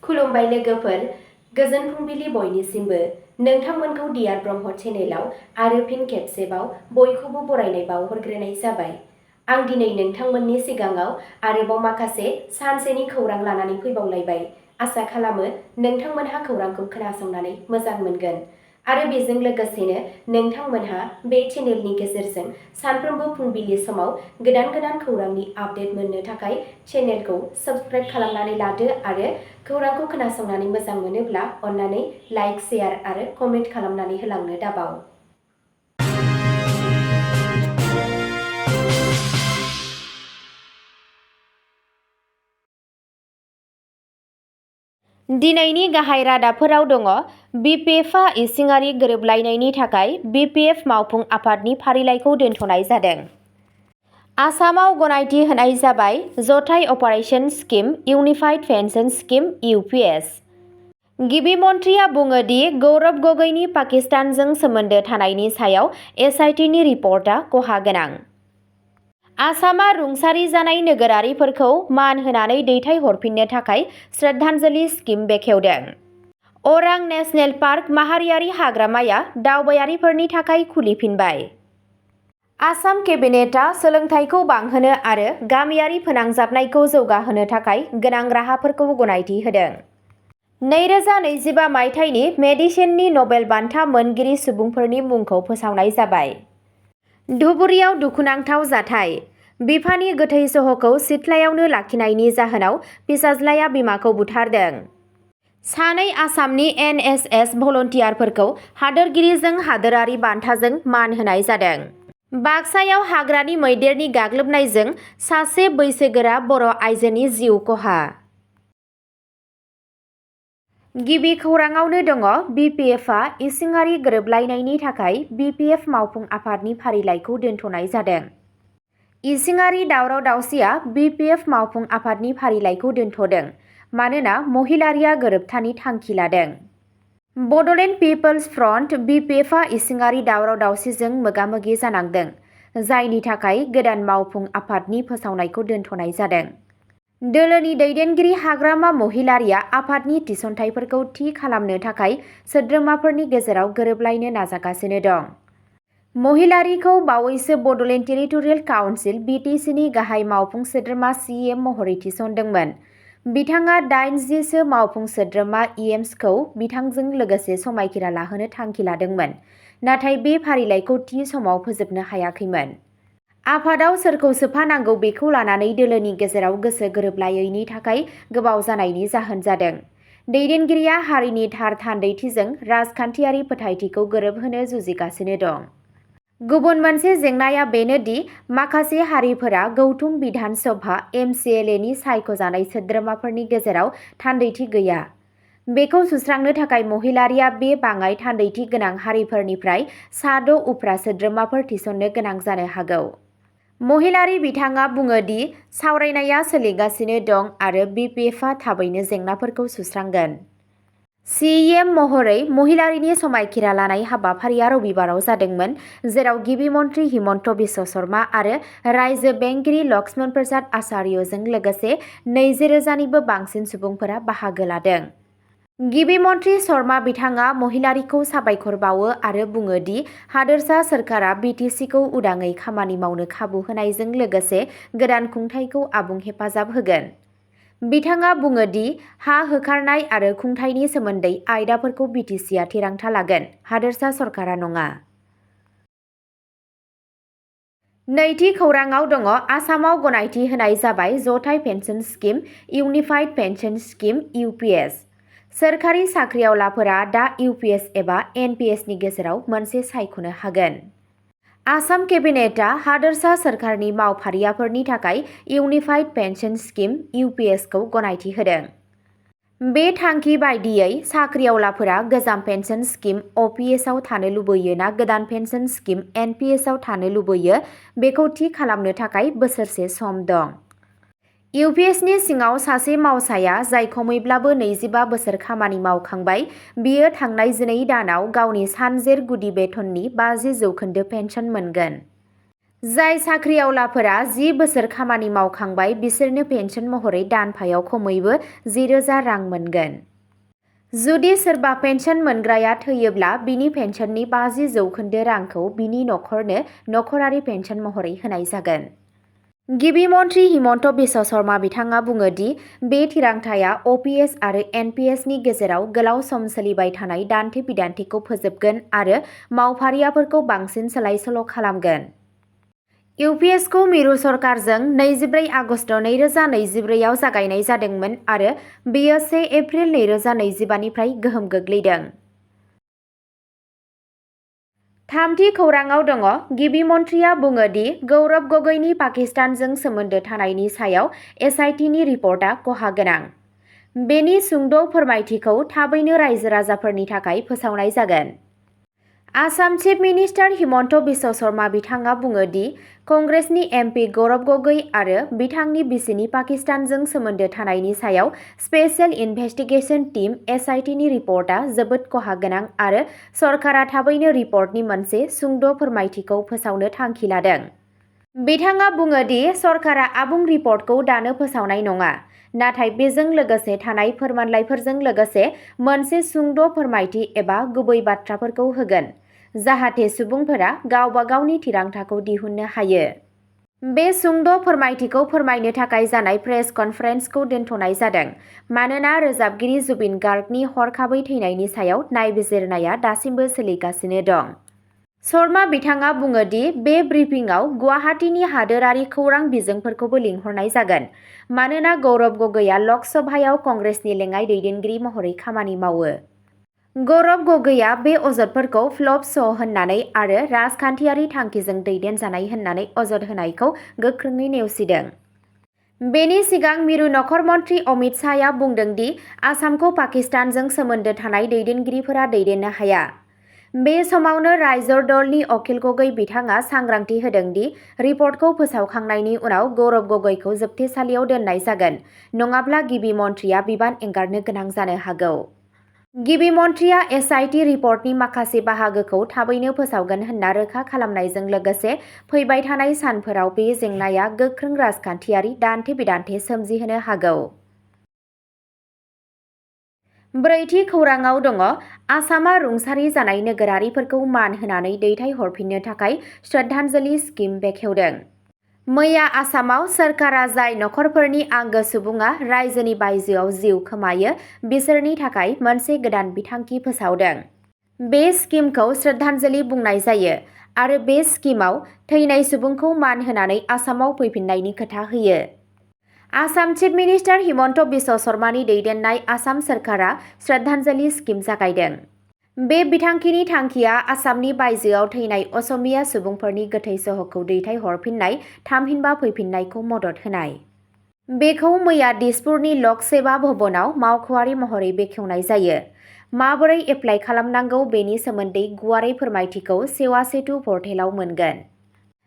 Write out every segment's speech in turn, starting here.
खुलुमबाय लोगोफोर, गोजोन फुंबिलि बयनिसिमबो। नोंथांमोनखौ डियार ब्रह्म चेनेलाव आरो फिन खेबसेबाव बयखौबो बरायनाय बावहरग्रोनाय जाबाय। आं दिनै नोंथांमोननि सिगाङाव आरोबाव माखासे सानसेनि खौरां लानानै फैबावलायबाय। आसा खालामो नोंथांमोनहा खौरांखौ खोनासंनानै मोजां मोनगोन आरो बेजों लोगोसेनो नोंथांमोनहा बे चेनेलनि गेजेरजों सानफ्रोमबो फुंबिलि समाव गोदान खौरांनि आपडेट मोननो थाखाय चेनेलखौ साबस्क्राइब खालामनानै लादो आरो खौरांखौ खोनासंनानै मोजां मोनोब्ला अन्नानै लाइक, शेयार आरो कमेन्ट खालामनानै होलांनो दाबाव। दिनैनि गाहाय रादाबफोराव दङ। बिपिएफआ इसिङारि गोरोबलायनायनि थाखाय बिपिएफ मावफुं आफादनि फारिलाइखौ दोनथ'नाय जादों। आसामाव गनायथि होनाय जाबाय जथाय operation scheme unified pension scheme (इउपिएस)। गिबि मन्थ्रिया बुङो दि गौरब गगैनि पाकिस्तानजों सोमोन्दो थानायनि सायाव एसआइटिनि रिपर्टआ खहा गोनां। आसामा रुंसारि जानाय नोगोरारिफोरखौ मान होनानै दैथायहरफिननो थाखाय श्रद्धांजलि स्किम बेखेवदों। अरां नेशनेल पार्क माहारियारि हाग्रामाया दावबायारिफोरनि थाखाय खुलिफिनबाय। आसाम केबिनेटआ सोलोंथाइखौ बांहोनो आरो गामियारि फोनांजाबनायखौ जौगाहोनो थाखाय गोनां राहाफोरखौ गनायथि होदों। 2025 मायथाइनि मेडिसिननि नबेल बान्था मोनगिरि सुबुंफोरनि मुंखौ फोसावनाय जाबाय। धुबुरीयाव दुखुनांथाव जाथाय। बिफानि गोथै सह'खौ सिथ्लायावनो लाखिनायनि जाहोनाव फिसाज्लाया बिमाखौ बुथारदों। सानै आसामनि एनएसएस भलन्टियारफोरखौ हादोरगिरिजों हादोरारि बान्थाजों मान होनाय जादों। बाक्सायाव हाग्रानि मैदेरनि गाग्लोबनायजों सासे बैसोगोरा बर' आइजोनि जिउ खहा। गिबि खौराङावनो दङ। बिपिएफआ इसिङारि गोरोबलायनायनि थाखाय बिपिएफ मावफुं आफादनि फारिलाइखौ दोनथ'नाय जादों। इसिङारि दावराव-दावसिया बिपिएफ मावफुं आफादनि फारिलाइखौ दोनथ'दों मानोना महिलारिया गोरोबथानि थांखि लादों। बड'लेण्ड पिपल्स फ्रन्ट (बिपिएफआ इसिङारि दावराव-दावसिजों मोगा-मोगि जानांदों, जायनि थाखाय गोदान मावफुं आफादनि फोसावनायखौ दोनथ'नाय जादों। दोलोनि दैदेनगिरि हाग्रामा महिलारिया आफादनि थिसनथाइफोरखौ थि खालामनो थाखाय सोद्रोमाफोरनि गेजेराव गोरोबलायनो नाजागासिनो दं। महिलारिखौ बावैसो बड'लेण्ड टेरिटरियेल काउन्सिल (बिटिसिनि) गाहाय मावफुं सोद्रोमा (सिएम) महरै थिसनदोंमोन। बिथाङा 80 मावफुं सोद्रोमा (इएमस)खौ बिथांजों लोगोसे समायखिरा लाहोनो थांखि लादोंमोन, नाथाय बे फारिलाइखौ थि समाव फोजोबनो हायाखैमोन। आफादाव सोरखौ सोफानांगौ बेखौ लानानै दोलोनि गेजेराव गोसो गोरोबलायैनि थाखाय गोबाव जानायनि जाहोन जादों। दैदेनगिरिया हारिनि थार थान्दैथिजों राजखान्थियारि फोथायथिखौ गोरोबहोनो जुजिगासिनो दं। गुबुन मोनसे जेंनाया बेनो दि माखासे हारिफोरा गौथुम बिधान सभा (एमसिएलए)नि सायख'जानाय सोद्रोमाफोरनि गेजेराव थान्दैथि गैया। बेखौ सुस्रांनो थाखाय महिलारिया बे बाङाइ थान्दैथि गोनां हारिफोरनिफ्राय सा 6 उफ्रा सोद्रोमाफोर थिसननो गोनां जानो हागौ। महिलारि बिथाङा बुङो दि सावरायनाया सोलिगासिनो दं आरो बिपिएफआ थाबैनो जेंनाफोरखौ सुस्रांगोन। सिएम महरै महिलारिनि समायखिरा लानाय हाबाफारिया रबिबाराव जादोंमोन, जेराव गिबि मन्थ्रि हिमन्त बिश्व शर्मा आरो रायजो बेंगिरि लक्ष्मण प्रसाद आचार्यजों लोगोसे 20,000 निबो बांसिन सुबुंफोरा बाहागो लादों। गिबि मन्थ्रि शर्मा बिथाङा महिलारिखौ साबायखर बावो आरो बुङो दि हादोरसा सोरखारा बिटिसिखौ उदाङै खामानि मावनो खाबु होनायजों लोगोसे गोदान खुंथायखौ आबुं हेफाजाब होगोन। बिथाङा बुङो दि हा होखारनाय आरो खुंथायनि सोमोन्दै आयदाफोरखौ बिटिसिआ थिरांथा लागोन, हादोरसा सरकारा नङा। नैथि खौराङाव दङ। आसामाव गनायथि होनाय जाबाय जथाय pension scheme unified pension scheme (इउपिएस)। सोरखारि साख्रिआवलाफोरा दा इउपिएस एबा एनपिएसनि गेजेराव मोनसे सायख'नो हागोन। आसाम केबिनेटआ हादोरसा सोरखारनि मावफारियाफोरनि थाखाय इउनिफाइड पेन्सन स्किम (इउपिएस)खौ गनायथि होदों। बे थांखि बायदियै साख्रिआवलाफोरा गोजाम पेन्सन स्किम (अपिएसआव) थानो लुबैयो ना गोदान पेन्सन स्किम (एनपिएसआव) थानो लुबैयो बेखौ थि खालामनो थाखाय बोसोरसे सम दं। इउपिएसनि सिङाव सासे मावसाया जाय खमैब्लाबो 25 बोसोर खामानि मावखांबाय, बियो थांनाय 12 दानाव गावनि सानजेर गुदि बेथननि 50% पेन्सन मोनगोन। जाय साख्रिआवलाफोरा 10 बोसोर खामानि मावखांबाय बिसोरनो पेन्सन महरै दानफायाव खमैबो 1000 रां मोनगोन। जुदि सोरबा पेन्सन मोनग्राया थैयोब्ला बिनि पेन्सननि 50% रांखौ बिनि नखरनो नखरारि पेन्सन महरै होनाय जागोन। गिबि मन्थ्रि हिमन्त बिश्व शर्मा बिथाङा बुङो दि बे थिरांथाया अपिएस आरो एनपिएसनि गेजेराव गोलाव सम सोलिबाय थानाय दान्थे-बिदान्थेखौ फोजोबगोन आरो मावफारियाफोरखौ बांसिन सोलाय-सोल' खालामगोन। इउपिएसखौ मिरु सरकारजों 24 आगस्ट 2024 आव जागायनाय जादोंमोन आरो बेयो 1 एप्रिल 2025 निफ्राय गोहोम गोग्लैदों। थामथि खौराङाव दङ गिबि मन्थ्रिया बुङो दि गौरब गगैनि पाकिस्तानजों सोमोन्दो थानायनि सायाव एसआइटिनि रिपर्टआ खहा गोनां। बेनि सुंद' फोरमायथिखौ थाबैनो रायजो-राजाफोरनि थाखाय फोसावनाय जागोन। आसाम चिफ मिनिस्टार हिमन्त बिश्व शर्मा बिथाङा बुङो दि कंग्रेसनि एमपि गौरब गगै आरो बिथांनि बिसिनि पाकिस्तानजों सोमोन्दो थानायनि सायाव स्पेशेल इनभेस्टिगेशन टीम एसआइटिनि रिपर्टआ जोबोद खहा गोनां आरो सरकारा थाबैनो रिपर्टनि मोनसे सुंद' फोरमायथिखौ फोसावनो थांखि लादों। बिथाङा बुङो दि सरकारा आबुं रिपर्टखौ दानो फोसावनाय नङा, नाथाय बेजों लोगोसे थानाय फोरमानलाइफोरजों लोगोसे मोनसे सुंद' फोरमायथि एबा गुबै बाथ्राफोरखौ होगोन, जाहाथे सुबुंफोरा गावबा गावनि थिरांथाखौ दिहुननो हायो। बे सुंद' फोरमायथिखौ फोरमायनो थाखाय जानाय प्रेस कनफारेन्सखौ दोनथ'नाय जादों मानोना रोजाबगिरि जुबिन गार्गनि हरखाबै थैनायनि सायाव नायबिजिरनाया दासिमबो सोलिगासिनो दं। शर्मा बिथाङा बुङो दि बे ब्रिफिंआव गुवाहाटीनि हादोरारि खौरां बिजोंफोरखौबो लिंहरनाय जागोन, मानोना गौरब गगैआ लक सभायाव कंग्रेसनि लेङाइ दैदेनगिरि महरै खामानि मावो। गौरब गगैआ बे अजदफोरखौ फ्लप श' होननानै आरो राजखान्थियारि थांखिजों दैदेनजानाय होननानै अजद होनायखौ गोख्रोङै नेवसिदों। बेनि सिगां मिरु नखर मन्थ्रि अमित शाहआ बुंदों दि आसामखौ पाकिस्तानजों सोमोन्दो थानाय दैदेनगिरिफोरा दैदेननो हाया। बे समावनो राइजर दलनि अखिल गगै बिथाङा सांग्रांथि होदों दि रिपर्टखौ फोसावखांनायनि उनाव गौरब गगैखौ जोबथेसालियाव दोननाय जागोन, नङाब्ला गिबि मन्थ्रिया बिबान एंगारनो गोनां जानो हागौ। गिबि मन्थ्रिया एसआइटि रिपर्टनि माखासे बाहागोखौ थाबैनो फोसावगोन होनना रोखा खालामनायजों लोगोसे फैबाय थानाय सानफोराव बे जेंनाया गोख्रों राजखान्थियारि दान्थे-बिदान्थे सोमजिहोनो हागौ। ब्रैथि खौराङाव दङ आसामआ रुंसारि जानाय नोगोरारिफोरखौ मान होनानै दैथायहरफिननो थाखाय श्रद्धांजलि स्किम बेखेवदों। मैया आसामाव सोरखारा जाय नखरफोरनि आंगो सुबुङा रायजोनि बायजोआव जिउ खोमायो बिसोरनि थाखाय मोनसे गोदान बिथांखि फोसावदों। बे स्किमखौ श्रद्धांजलि बुंनाय जायो आरो बे स्किमाव थैनाय सुबुंखौ मान होनानै आसामाव फैफिन्नायनि खोथा होयो। आसाम चिफ मिनिस्टार हिमन्त बिश्व शर्मानि दैदेननाय आसाम सोरखारा श्रद्धांजलि स्किम जागायदों। बे बिथांखिनि थांखिया आसामनि बायजोआव थैनाय असमिया सुबुंफोरनि गोथै सह'खौ दैथायहरफिननाय थामहिनबा फैफिन्नायखौ मदद होनाय। बेखौ मैया दिसपुरनि लक सेवा भवनाव मावख'आरि महरै बेखेवनाय जायो। माबोरै एप्लाइ खालामनांगौ बेनि सोमोन्दै गुवारै फोरमायथिखौ सेवा सेतु पर्टेलाव मोनगोन।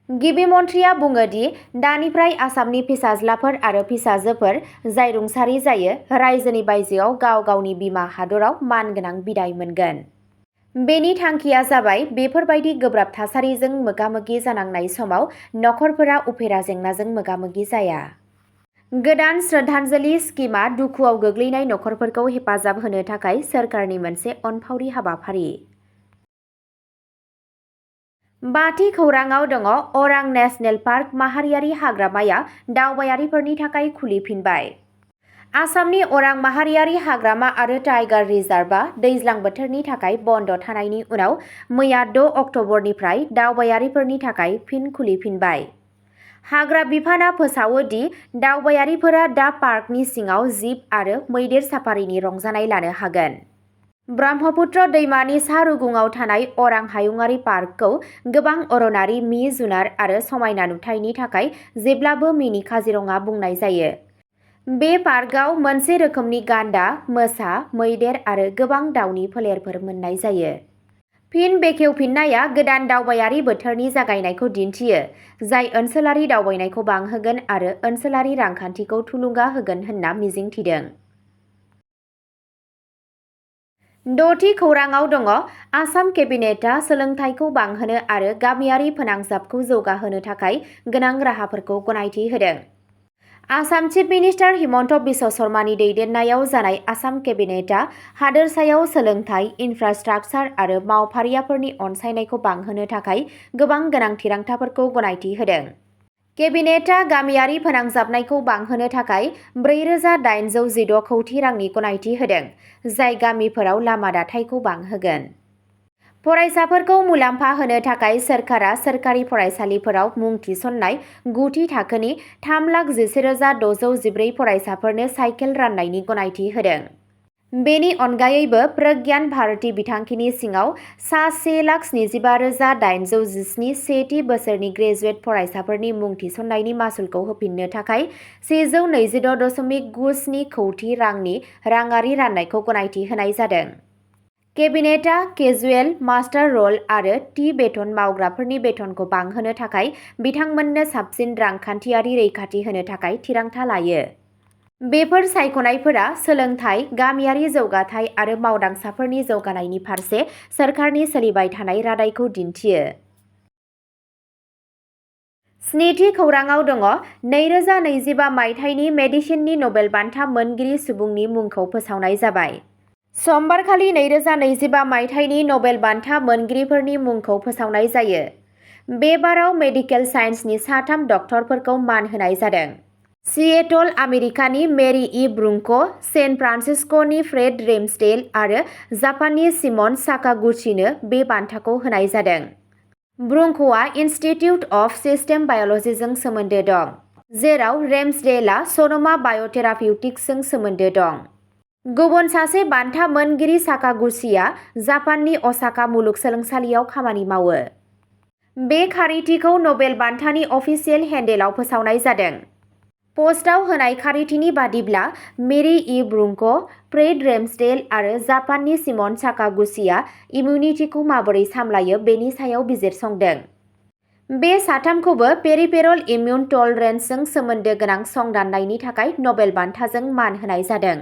गिबि मन्थ्रिया बुङो दि दानिफ्राय आसामनि फिसाज्लाफोर आरो फिसाजोफोर जाय रुंसारि जायो रायजोनि बायजोआव गाव गावनि बिमा हादराव मानगोनां बिदाय मोनगोन। बेनि थांखिया जाबाय बेफोरबायदि गोब्राब थासारिजों मोगा-मोगि जानांनाय समाव नखरफोरा उफेरा जेंनाजों मोगा-मोगि जाया। गोदान श्रद्धांजलि स्किमआ दुखुआव गोग्लैनाय नखरफोरखौ हेफाजाब होनो थाखाय सोरखारनि मोनसे अनफावरि हाबाफारि। बाथि खौराङाव दङ अरां नेशनेल पार्क माहारियारि हाग्रामाया दावबायारिफोरनि थाखाय खुलिफिनबाय। आसामनि अरां माहारियारि हाग्रामा आरो टाइगार रिजार्भआ दैज्लां बोथोरनि थाखाय बन्द थानायनि उनाव मैया 6 अक्ट'बरनिफ्राय दावबायारिफोरनि थाखाय फिन खुलिफिनबाय। हाग्रा बिफानआ फोसावो दि दावबायारिफोरा दा पार्कनि सिङाव जिप आरो मैदेर साफारिनि रंजानाय लानो हागोन। ब्रह्मपुत्र दैमानि सा रुगुङाव थानाय अरां हायुङारि पार्कखौ गोबां अरनारि मि-जुनार आरो समायना नुथायनि थाखाय जेब्लाबो मिनि काजिरङा बुंनाय जायो। बे पार्कआव मोनसे रोखोमनि गान्दा, मोसा, मैदेर आरो गोबां दावनि फोलेरफोर मोननाय जायो। फिन बेखेवफिननाया गोदान दावबायारि बोथोरनि जागायनायखौ दिन्थियो, जाय ओनसोलारि दावबायनायखौ बांहोगोन आरो ओनसोलारि रांखान्थिखौ थुलुंगा होगोन होनना मिजिंथिदों। द'थि खौराङाव दङ आसाम केबिनेटआ सोलोंथाइखौ बांहोनो आरो गामियारि फोनांजाबखौ जौगाहोनो थाखाय गोनां राहाफोरखौ गनायथि होदों। आसाम चिफ मिनिस्टार हिमन्त बिश्व शर्मानि दैदेननायाव जानाय आसाम केबिनेटआ हादोरसायाव सोलोंथाइ, इनफ्रास्ट्राक्चार आरो मावफारियाफोरनि अनसायनायखौ बांहोनो थाखाय गोबां गोनां थिरांथाफोरखौ गनायथि होदों। केबिनेटआ गामियारि फोनांजाबनायखौ बांहोनो थाखाय 4,816 कौटि रांनि गनायथि होदों, जाय गामिफोराव लामा दाथायखौ बांहोगोन। फरायसाफोरखौ मुलाम्फा होनो थाखाय सोरखारा सोरखारि फरायसालिफोराव मुं थिसननाय गुथि थाखोनि 3,11,614 फरायसाफोरनो साइकेल राननायनि गनायथि होदों। बेनि अनगायैबो प्रज्ञान भारती बिथांखिनि सिङाव सा 1,75,817 सेथि बोसोरनि ग्रेजुवेट फरायसाफोरनि मुं थिसननायनि मासुलखौ होफिननो थाखाय 126.97 कौटि रांनि राङारि राननायखौ गनायथि होनाय जादों। केबिनेटआ केजुएल, मास्टार रल आरो टि बेथन मावग्राफोरनि बेथनखौ बांहोनो थाखाय बिथांमोननो साबसिन रांखान्थियारि रैखाथि होनो थाखाय थिरांथा लायो। बेफोर सायख'नायफोरा सोलोंथाइ, गामियारि जौगाथाय आरो मावदांसाफोरनि जौगानायनि फारसे सोरखारनि सोलिबाय थानाय रादायखौ दिन्थियो। स्निथि खौराङाव दङ 2025 मायथाइनि मेडिसिननि नबेल बान्था मोनगिरि सुबुंनि मुंखौ फोसावनाय जाबाय। समबारखालि 2025 मायथाइनि नबेल बान्था मोनगिरिफोरनि मुंखौ फोसावनाय जायो। बे बाराव मेडिकेल साइन्सनि 3 डक्टरफोरखौ मान होनाय जादों। सिएटल, आमेरिकानि मेरी इ. ब्रुंक', सेन फ्रान्सिस्क'नि फ्रेड रेमसडेल आरो जापाननि शिमन साकागुचिनो बे बान्थाखौ होनाय जादों। ब्रुंक'आ इनस्टिट्युट अफ सिस्टेम बाय'लजिजों सोमोन्दो दं, जेराव रेमसडेलआ सन'मा बाय'थेरापिउटिक्सजों सोमोन्दो दं। गुबुन सासे बान्था मोनगिरि साकागुचिआ जापाननि असाका मुलुगसोलोंसालियाव खामानि मावो। बे खारिथिखौ नबेल बान्थानि अफिसियेल हेन्डेलआव फोसावनाय जादों। पस्टआव होनाय खारिथिनि बादिब्ला, मेरी इ. ब्रुंक', फ्रेड रेमसडेल आरो जापाननि शिमन साकागुचिआ इमिउनिटिखौ माबोरै सामलायो बेनि सायाव बिजिरसंदों। बे साथामखौबो पेरिफेरल इमिउन टलरेन्सजों सोमोन्दो गोनां संदाननायनि थाखाय नबेल बान्थाजों मान होनाय जादों।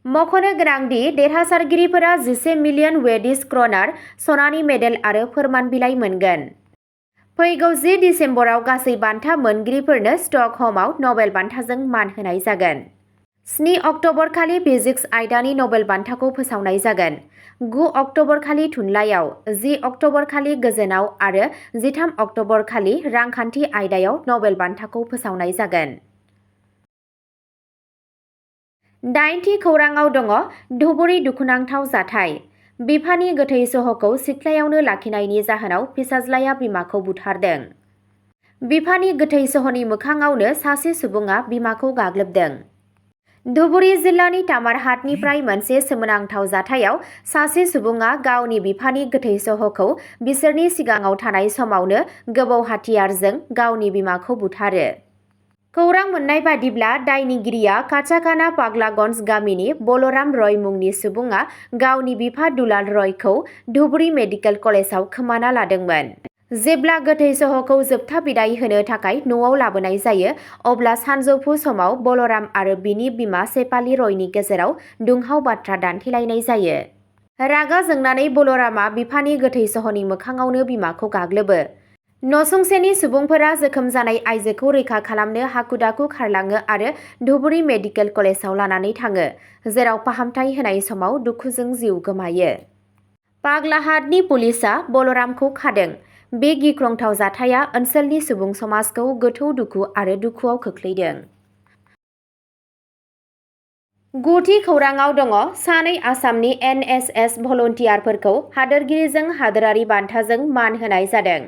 मख'नो गोनांदि देरहासारगिरिफोरा 11 मिलियन स्वीडिश क्र'नार, सनानि मेडेल आरो फोरमान बिलाइ मोनगोन। फैगौ 10 दिसेम्बराव गासै बान्था मोनगिरिफोरनो स्टकह'माव नबेल बान्थाजों मान होनाय जागोन। 7 अक्ट'बरखालि फिजिक्स आयदानि नबेल बान्थाखौ फोसावनाय जागोन। 9 अक्ट'बरखालि थुनलाइयाव, 10 अक्ट'बरखालि गोजोनआव आरो 13 अक्ट'बरखालि रांखान्थि आयदायाव नबेल बान्थाखौ फोसावनाय जागोन। 8थि खौराङाव दङ धुबुरी दुखुनांथाव जाथाय। बिफानि गोथै सह'खौ सिथ्लायावनो लाखिनायनि जाहोनाव फिसाज्लाया बिमाखौ बुथारदों। बिफानि गोथै सह'नि मोखाङावनो सासे सुबुङा बिमाखौ गाग्लोबदों। धुबुरी जिल्लानि तामारहाटनिफ्राय मोनसे सोमोनांथाव जाथायाव सासे सुबुङा गावनि बिफानि गोथै सह'खौ बिसोरनि सिगाङाव थानाय समावनो गोबौ हाथियारजों गावनि बिमाखौ बुथारो। खौरां मोन्नाय बादिब्ला, दायनिगिरिया काचाकाना पागलागन्ज गामिनि बलराम रय मुंनि सुबुङा गावनि बिफा दुलाल रयखौ धुबुरी मेडिकेल कलेजाव खोमाना लादोंमोन। जेब्ला गोथै सह'खौ जोबथा बिदाय होनो थाखाय न'आव लाबोनाय जायो, अब्ला सानजौफु समाव बलराम आरो बिनि बिमा शेफाली रयनि गेजेराव दुंहाव बाथ्रा दान्थेलायनाय जायो। रागा जोंनानै बलरामआ बिफानि गोथै सह'नि मोखाङावनो बिमाखौ गाग्लोबो। नसुंसेनि सुबुंफोरा जोखोम जानाय आइजोखौ रैखा खालामनो हाखु-दाखु खारलाङो आरो धुबुरी मेडिकेल कलेजाव लानानै थाङो, जेराव फाहामथाय होनाय समाव दुखुजों जिउ गोमायो। पागलाहाटनि पुलिसआ बलरामखौ खादों। बे गिख्रंथाव जाथाया ओनसोलनि सुबुं समाजखौ गोथौ दुखु आरो दुखुआव खोख्लैदों। 9थि खौराङाव दङ सानै आसामनि एनएसएस भलन्टियारफोरखौ हादोरगिरिजों हादोरारि बान्थाजों मान होनाय जादों।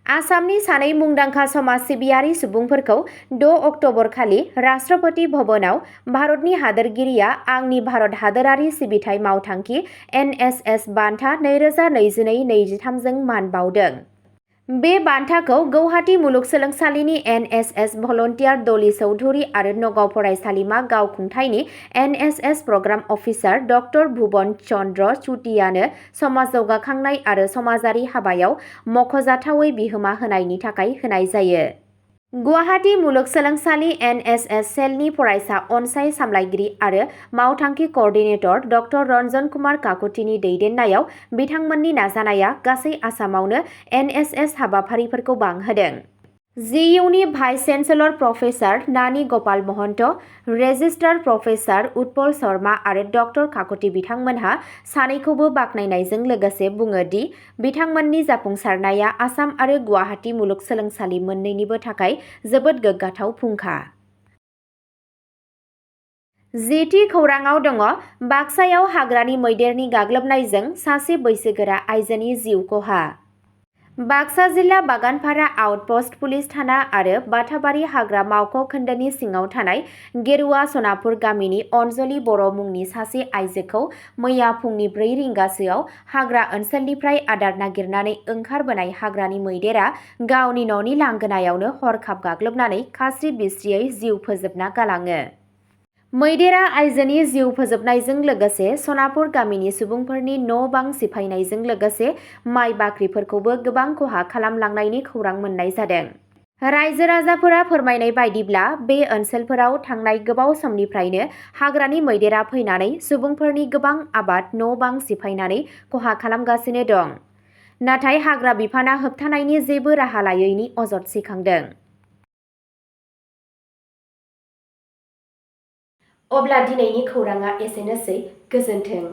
आसामनि सानै मुंदांखा समाज सिबियारि सुबुंफोरखौ 6 अक्ट'बरखालि राष्ट्रपति भवनाव भारतनि हादोरगिरिया आंनि भारत हादोरारि सिबिथाइ मावथांखि एनएसएस बान्था 2022-23 जों मान बाउदों। बे बान्थाखौ गौहाटी मुलुगसोलोंसालिनि एनएसएस भलन्टियार डली चौधुरी आरो नगाव फरायसालिमा गावखुंथायनि एनएसएस प्रग्राम अफिसार ड भुबन चन्द्र चुटियानो समाज जौगाखांनाय आरो समाजारि हाबायाव मख'जाथावै बिहोमा होनायनि थाखाय होनाय जायो। गुवाहाटी मुलुगसोलोंसालि NSS सेलनि फरायसा अनसाय सामलायगिरि आरो मावथांखि कअर्डिनेटर डक्टर रन्जन कुमार काकतिनि दैदेननायाव बिथांमोननि नाजानाया गासै आसामावनो NSS हाबाफारिफोरखौ बांहोदों। GUनि भाइस चेन्सेलर प्रफेसार नानी गपाल महन्त, रेजिस्ट्रार प्रफेसार उत्पल शर्मा आरो डक्टर काकति बिथांमोनहा सानैखौबो बाख्नायनायजों लोगोसे बुङो दि बिथांमोननि जाफुंसारनाया आसाम आरो गुवाहाटी मुलुगसोलोंसालि मोन्नैनिबो थाखाय जोबोद गोग्गाथाव फुंखा। जिथि खौराङाव दङ बाक्सायाव हाग्रानि मैदेरनि गाग्लोबनायजों सासे बैसोगोरा आइजोनि जिउ खहा। बाक्सा जिल्ला बागानपारा आउटपस्ट पुलिस थाना आरो बाथाबारि हाग्रा मावख'खोन्दोनि सिङाव थानाय गेरुवा सनापुर गामिनि अनजलि बर' मुंनि सासे आइजोखौ मैया फुंनि 4 रिंगासोआव हाग्रा ओनसोलनिफ्राय आदार नागिरनानै ओंखारबोनाय हाग्रानि मैदेरा गावनि न'नि लांगोनायावनो हरखाब गाग्लोबनानै खास्रि बिस्रियै जिउ फोजोबना गालाङो। मैदेरा आइजोनि जिउ फोजोबनायजों लोगोसे सनापुर गामिनि सुबुंफोरनि न'-बां सिफायनायजों लोगोसे माइ बाख्रिफोरखौबो गोबां खहा खालामलांनायनि खौरां मोन्नाय जादों। रायजो-राजाफोरा फोरमायनाय बायदिब्ला बे ओनसोलफोराव थांनाय गोबाव समनिफ्रायनो हाग्रानि मैदेरा फैनानै सुबुंफोरनि गोबां आबाद न'-बां सिफायनानै खहा खालामगासिनो दं। नाथाय हाग्रा बिफाना होबथानायनि जेबो राहा लायैनि अजद सिखांदों। अब्ला दिनैनि खौराङा एसेनोसै। गोजोन्थों।